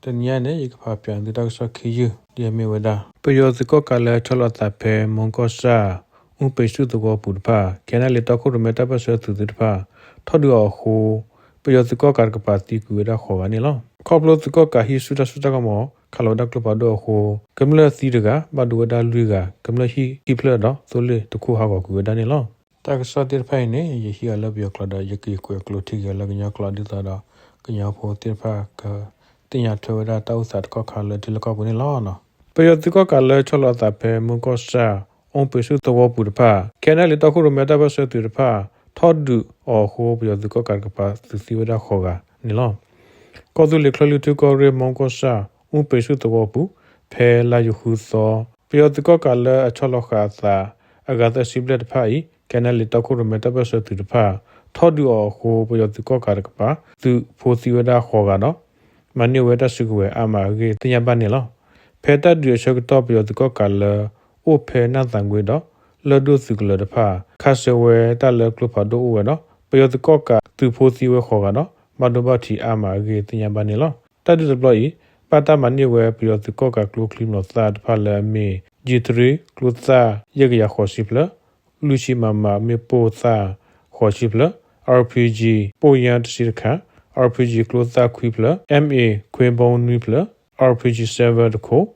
တနံၤအံၤန့ၣ် ယကဖးပၠးသုတၢ်ကစီၣ်ခံယုၢ် ဒ်အမ့ၢ်ဝဲဒၣ် ပယီၤသုးကီၣ်ကးလၢဆီလီၤအသးဖဲ မူကီၢ်ဆၣ် အူပ့ၤဆူၣ်သဝီပူၤတဖၣ် KNLA တီခိၣ်ရိၣ်မဲတၢ်ပၢၢ်ဆၢသုးသ့ၣ်တဖၣ် ထီၣ်ဒုးအီၤအဃိ ပယီၤသုးကီၣ်ကးတကပၤသံကွံာ်ဝဲဒၣ်ဃိးဂၤန့ၣ်လီၤ. ခီဖျိသုးကီၣ်ကးဟံးဆူၣ်တၢ်စိတၢ်ကမီၤ ခးလီၤဝဲဒၣ်ကျိဖးဒိၣ်အဃိ ကမျၢၢ်သံတဂၤ ဘၣ်ဒိဝဲဒၣ်လွံၢ်ဂၤ ကမျၢၢ်ဟံၣ်ခံဖျၢၣ်ဒီး သိလ့ၣ်တခိၣ်ဟးဂီၤကွံာ်ဝဲဒၣ်န့ၣ်လီၤ. တၢ်ကစီၣ်သ့ၣ်တဖၣ်အံၤန့ၣ် ယဟံးအီၤလၢပယီၤကျိာ်ဒီး ယက့ၤကွဲးကျိာ်ထံက့ၤအီၤလၢကညီကျိာ် ဒ်သိးဒီး ကညီဖိသ့ၣ်တဖၣ်က သ့ၣ်ညါထွဲဝဲဒၣ်တၢ်အိၣ်သးတခီခါလၢထံလၢကီၢ်ပူၤန့ၣ်လီၤ. ပယီၤသုးကီၣ်ကးလၢဆီလီၤအသးဖဲ မူကီၢ်ဆၣ် အူပ့ၤဆူၣ်သဝီပူၤတဖၣ် KNLA တီခိၣ်ရိၣ်မဲတၢ်ပၢၢ်ဆၢသုးတဖၣ် ထီၣ်ဒုးအီၤအဃိ ပယီၤသုးကီၣ်ကးတကပၤသုးသံဝဲဒၣ်ဃိးဂၤန့ၣ်လီၤ. ကီၢ်သူလ့ၤချၢၣ်လွံၢ်ထူၣ်ကီၢ်ရ့ၣ် မူကီၢ်ဆၣ် အူပ့ၤဆူၣ်သဝီပူၤ ဖဲလါယူၤဃုသီ ပယီၤသုးကီၣ်ကးလၢအဆီလီၤဃာ်အသး အဂၤသၢဆံဘျဲၣ်တဖၣ်အံၤ KNLA တီခိၣ်ရိၣ်မဲတၢ်ပၢၢ်ဆၢသုးတဖၣ် ထီၣ်ဒုးအီၤအဃိ ပယီၤသုးကီၣ်ကးတကပၤ သုးဖိသံဝဲဒၣ်ဃိးဂၤဒီး မၤန့ၢ်ဝဲတၢ်စုကဝဲၤအါမးအဂ့ၢ်သ့ၣ်ညါဘၣ်န့ၣ်လီၤ. ဖဲတၢ်ဒုးအဆၢကတီၢ် ပယီၤသုးကီၣ်ကးလၢ အိၣ်ဖဲနၢ်သးကွ့ဒီး လၢၢ်ဒိၣ်သုးကလၢၤတဖၣ် ခးဆၢဝဲတၢ်လၢကျိဖးဒိၣ်အိၣ်ဝဲဒီး ပယီၤသုးကီၣ်ကးသုးဖိသံဝဲဃိးဂၤဒီး ဘၣ်ဒိဘၣ်ထံးအါမးအဂ့ၢ်သ့ၣ်ညါဘၣ်န့ၣ်လီၤ. တၢ်ဒုးတဘျီအံၤ ဘၣ်တၢ်မၤန့ၢ်ဝဲပယီၤသုးကီၣ်ကးကျိချံမျိာ်သၣ်တဖၣ်လၢအမ့ၢ် G three ကျိသၣ်ယဲၢ်ကယၤဃိးဆံဖျၢၣ်, လွံၢ်ဆံ MM မ့ၣ်ပိၢ်သၣ်ဃိးဆံဖျၢၣ်, RPG ပိၢ်ယၢ်တဆံတခါ, RPG ကျိသၣ်ခွံဖျၢၣ်, MA ခွ့ဘီနွံဖျၢၣ်, RPG seven တခိၣ်,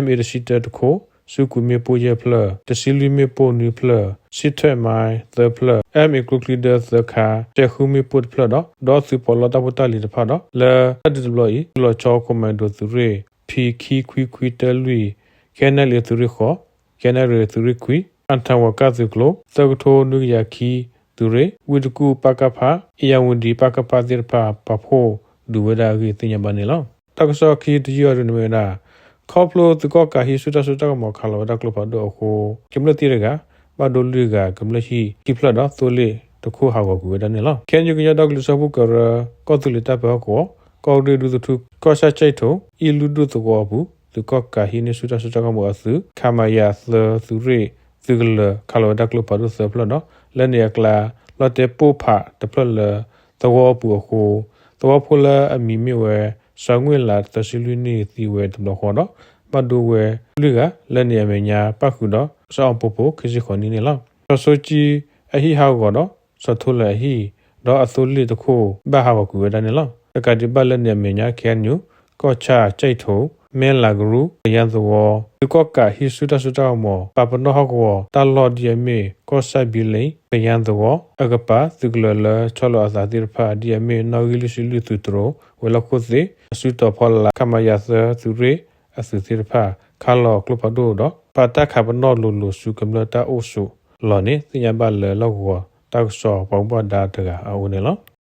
MA တဆံတၢတခိၣ်, စုကွံာ်မ့ၣ်ပိၢ်ယဲၢ်ဖျၢၣ်, တဆံလွံၢ်မ့ၣ်ပိၢ်နွံဖျၢၣ်, စံထၢၣ်မါသၢဖျၢၣ်, MA ကျိချံဒၢသၢခါ, စဲးဃုမ့ၣ်ပိၢ်တဖျၢၣ်ဒီး ဒီးသုးပီးလီၢ်တၢ်ဖိတၢ်လံၤတဖၣ်ဒီး လၢတၢ်ဒုးတဘျီအံၤ သုးလီၤဆီ commando သုးရ့ၣ် P ခံခွံခွံတၢလွံၢ်, KNLA သုးရ့ၣ်ဃိး, KNLA သုးရ့ၣ်ခွံ, အထၣ်ဝီၤကၢ်သုးကျိၤ သၢကထိနွံကယၤခံသုးရ့ၣ်, ဝ့ၢ်တကူၣ် ပကဖ, အ့ၣ်ယၣ်ဝတံၤ ပကဖ သ့ၣ်တဖၣ် ပာ်ဖှိၣ်ဒုးဝဲဒၣ်အဂ့ၢ်သ့ၣ်ညါဘၣ်န့ၣ်လီၤ. တၢ်ကစီၣ်ခံတယုၢ်အံၤဒုးန့ၣ်မ့ၢ်ဝဲဒၣ် ခီဖျိသုးကီၣ်ကးဟံးဆူၣ်တၢ်စိတၢ်ကမီၤခးလီၤဝဲဒၣ်ကျိဖးဒိၣ်အဃိ ကမျၢၢ်သံတဂၤ ဘၣ်ဒိလွံၢ်ဂၤ ကမျၢၢ်ဟံၣ်ခံဖျၢၣ်ဒီး သိလ့ၣ်တခိၣ်ဟးဂီၤကွံာ်ဝဲဒၣ်န့ၣ်လီၤ. KNU ကညီဒီကလုာ်စၢဖှိၣ်ကရၢ ကီၢ်သူလ့ၤတၢ်ပၢဟီၣ်ကဝီၤ ကီၢ်ရ့ၣ်ဒူသထူ ကီၢ်ဆၣ်ကၠဲၣ်ထိၣ် အ့ၣ်လူၢ်ဒိၣ်သဝီအပူၤ သုးကီၣ်ကးဟံးန့ၢ်ဆူၣ်တၢ်စိတၢ်ကမီၤအသုး ခမရ သၢ သုးရ့ၣ်သုးကလၢၤ ခးလီၤဝဲဒၣ်ကျိဖးဒိၣ်သၢဖျၢၣ်ဒီး လၢန့ၣ်အကျါ လီတဲာ်ပိၢ်ဖးတဖျၢၣ်လၢသဝီအပူၤအဃိ သဝီဖိလၢအမံၤမ့ၢ်ဝဲ စီၤငွ့ၢ်လး သၢဆံလွံၢ်နံၣ်သံဝဲတဘျီဃီဒီး ဘၣ်ဒိဝဲလွံၢ်ဂၤ လၢန့ၣ်အမဲာ်ညါပၣ်ဃုာ်ဒီး စီၤအီၣ်ပိပိ ခံဆံဃိးနံၣ်န့ၣ်လီၤ. စီၤစိကၠံအဟံၣ်ဟးဂီၤဒီး စီၤထိလၢအဟံၣ် ဒီးအသိလ့ၣ်တခိၣ် ဘၣ်ဟးဂီၤကွံာ်ဝဲဒၣ်န့ၣ်လီၤ. တကးဒံးဘၣ်လၢန့ၣ်အမဲာ်ညါ KNU ကီၢ်ဆၣ်ကၠဲၣ်ထိၣ် မဲၢ်လးကရူၢ် ကယၤသဝီ သုးကီၣ်ကးဟံးဆူၣ်တၢ်စိတၢ်ကမီၤ ပာ်ပနီၣ်ဟီၣ်ကဝီၤ တၢ်လီၢ်ဒ်အမ့ၢ် ကီၢ်ဆၣ်ဘံလ့ၣ် ကယၤသဝီ အကပၤ သုးကလၢၤလၢဆီလီၤအသးသ့ၣ်တဖၣ် ဒ်အမ့ၢ် နီၣ်ဂံၢ်လွံၢ်ဆံလွံၢ်သုးတြိၤ ဝဲၤလီၢ်ခိၣ်သ့ၣ် အစုတီၤဖီလာ် ခမရ သၢ သုးရ့ၣ်အသုးသ့ၣ်တဖၣ် ခးလီၤကျိဖးဒိၣ်ဒီး ပာ်တၢ်ခးပနီၣ်လိၤလိၤဆူကမျၢၢ်တၢ်အိၣ်ဆိးလီၢ်န့ၣ် သ့ၣ်ညါဘၣ်လၢလီၢ်ကဝီၤတၢ်ကစီၣ်ပှၤဘၣ်မူဘၣ်ဒါတဂၤအအိၣ်န့ၣ်လီၤ.